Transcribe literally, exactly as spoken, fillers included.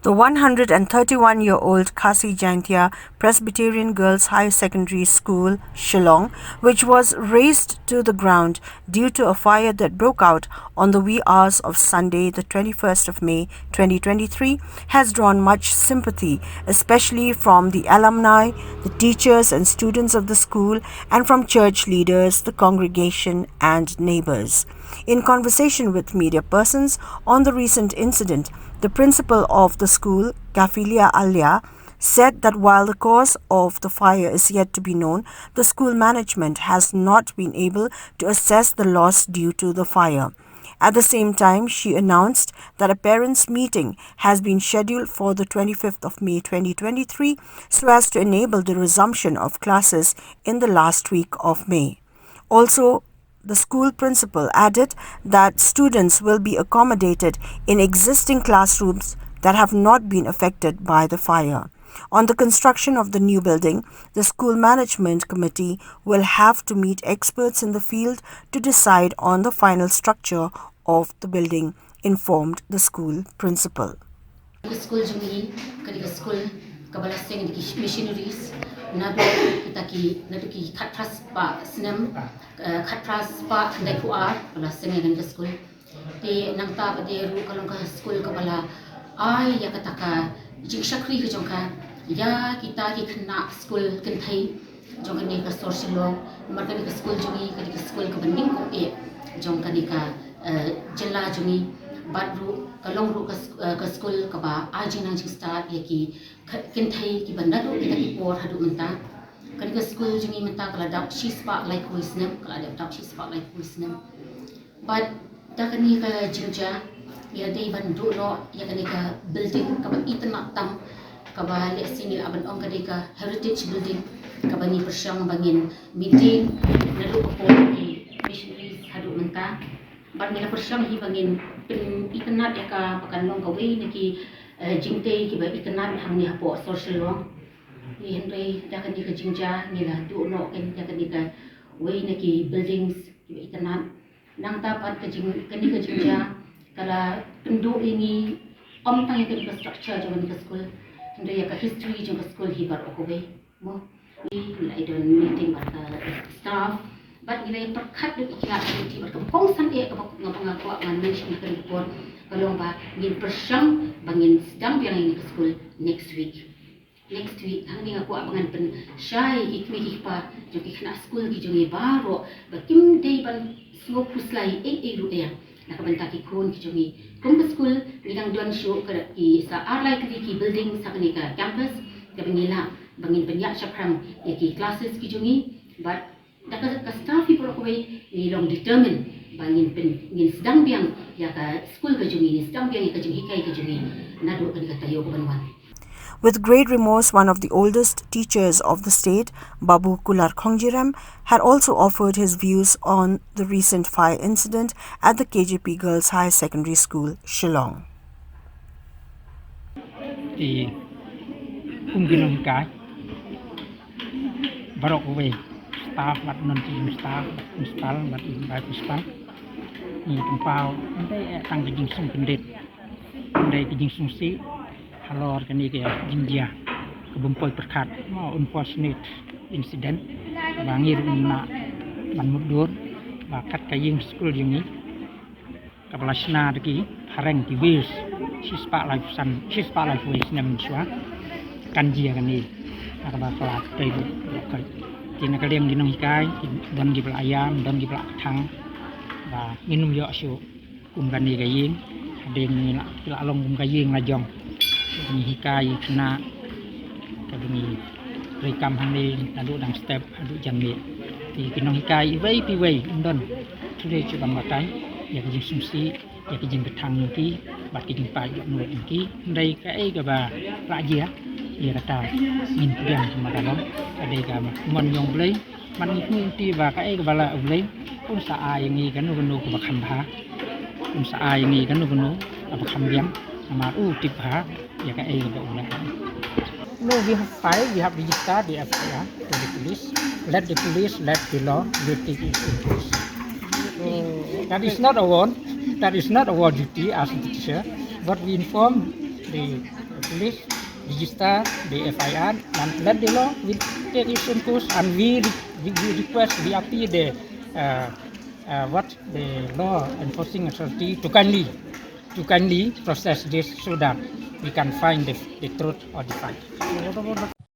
The one hundred and thirty-one-year-old Khasi Jaintia Presbyterian Girls Higher Secondary School, Shillong, which was razed to the ground due to a fire that broke out on the wee hours of Sunday, the twenty-first of May, twenty twenty-three, has drawn much sympathy, especially from the alumni, the teachers and students of the school, and from church leaders, the congregation, and neighbors. In conversation with media persons on the recent incident, the principal of the school, Kafilia Alia, said that while the cause of the fire is yet to be known, the school management has not been able to assess the loss due to the fire. At the same time, she announced that a parents' meeting has been scheduled for the twenty-fifth of May twenty twenty-three so as to enable the resumption of classes in the last week of May. Also, the school principal added that students will be accommodated in existing classrooms that have not been affected by the fire. On the construction of the new building, the school management committee will have to meet experts in the field to decide on the final structure of the building, informed the school principal. Ka skul jong ngi ka dei ka skul kaba la seng da ki missionaries naduh kita ki naduh ki khatphra spah snem, eh, khatphra spah khyndai phew ar ba la seng ïa kane ka skul. Te nangta pat de ruh ka long ka skul kaba la ai ïa kata ka jingshakri ka jong ka ïa kita ki khynnah skul kynthei jong kane ka sor Shillong. Namar kane ka skul jong ngi ka dei ka skul kaba nyngkong eh jong kane ka, eh, jylla jong ngi. Bad ruh ka long ruh ka sk-, eh, ka skul kaba ai jingnang jingstad ïa ki kha-, kynthei kiba naduh kita ki por haduh mynta. Kane ka skul jong ngi mynta ka la dap shispah laiphew snem, ka la dap shispah laiphew snem. Bad da kane ka jingjia ngi la dei ban duh noh ïa kane ka building kaba itynnad tam, kaba lehse ngi lah ban ong ka dei ka heritage building kaba ngi pyrshang ba ngin maintain naduh ka por ki missionaries haduh mynta. Bad ngi la pyrshang hi ba ngin pynitynnad ïa ka ba kan long kawei na ki, eh, jingtei kiba itynnad hangne hapoh sor Shillong. Hynrei da kane ka jingjia ngi la duh noh ïa kane kawei na ki buildings kiba itynnad. Nangta pat ka jing, kane ka jingjia ka la pynduh ïa ngi ym tang ïa kane ka structure jong kane ka skul, hynrei ïa ka history jong ka skul hi baroh kawei. Mo, ngi la ïa don meeting bad ka staff bad ngi la ïa pyrkhat da ki khynnah committee bad ka kongsan eh kaba nga, nga kwah ngan mention ha kane ka por ka long ba ngin pyrshang ba ngin sdang biang ïa kane ka skul next week. Next week hangne nga kwah ba ngan pynshai ki kmie ki kpa jong ki khynnah skul ki jong ngi baroh ba kim dei ban sngewkhuslai ei ei ruh ïa na ka bynta ki khun ki jong ngi. Kum ka skul ngi dang don shuh ka ki sa ar lai tylli ki building ha kane ka campus kaba ngi lah ba ngin pynïaid shaphrang ïa ki classes ki jong ngi. Bad da ka, ka staff hi baroh kawei ngi long determined ba ngin pyn, ngin sdang biang ïa ka skul ka jong ngi, ngin sdang biang ïa ka jinghikai ka jong ngi naduh kane ka taïew kaban wan. With great remorse, one of the oldest teachers of the state, Babu Kular Khongjirem, had also offered his views on the recent fire incident at the K J P Girls Higher Secondary School, Shillong. Te kum ki nonghikai baroh kawei, staff bad non teaching staff, principal bad vice principal, ngi pynpaw ym dei tang ka jingsngewsih, ym dei ka jingsngewsih halor kane ka jingjia ka bym poi pyrkhat, mo, unfortunate incident ba ngi ruh ngim lah ban mutdur ba kat ka ïing skul jong ngi kaba la shna da ki phareng ki wheels shispah laiphew san, shispah laiphew wei snem mynshuwa kan jia kane. Na kaba ka la tei ruh ka, ki na ka liang ki nonghikai ki don kiba la ïam, don kiba la kthang ba ngin ym ïoh shuh kum kane ka ïing. Hadien ngi la, ki la long kum ka ïing la jong, ngi hikai khynnah kaba ngi treikam hangne naduh dang step haduh janmiet. Te ki nonghikai iwei pa iwei ym don three shuh ban batai ïa ka jingsngewsih, ïa ka jingkthang jong ki bad ka jingpait jong ki. Ym dei kaei kaba la jia, ïa kata ngin pdiang kumba ka long. Ka dei ka mon jong U Blei. Bad ngi kynti ba kaei kaba la U Blei un sa ai ïa ngi kano kano kaba kham bha, un sa ai ïa ngi kano kano kaba kham biang. Namar u tip bha ïa kaei kaba u la ai. No, we have filed, we have registered the F I R to the police. Let the police, let the law, will take its own course. That is not our, that is not our duty as a teacher, but we inform the Please register the F I R and let the law will take its own course, and we re- we, we request, we appeal the uh, uh, what the law enforcing authority to kindly to kindly process this so that we can find the, the truth or the fact.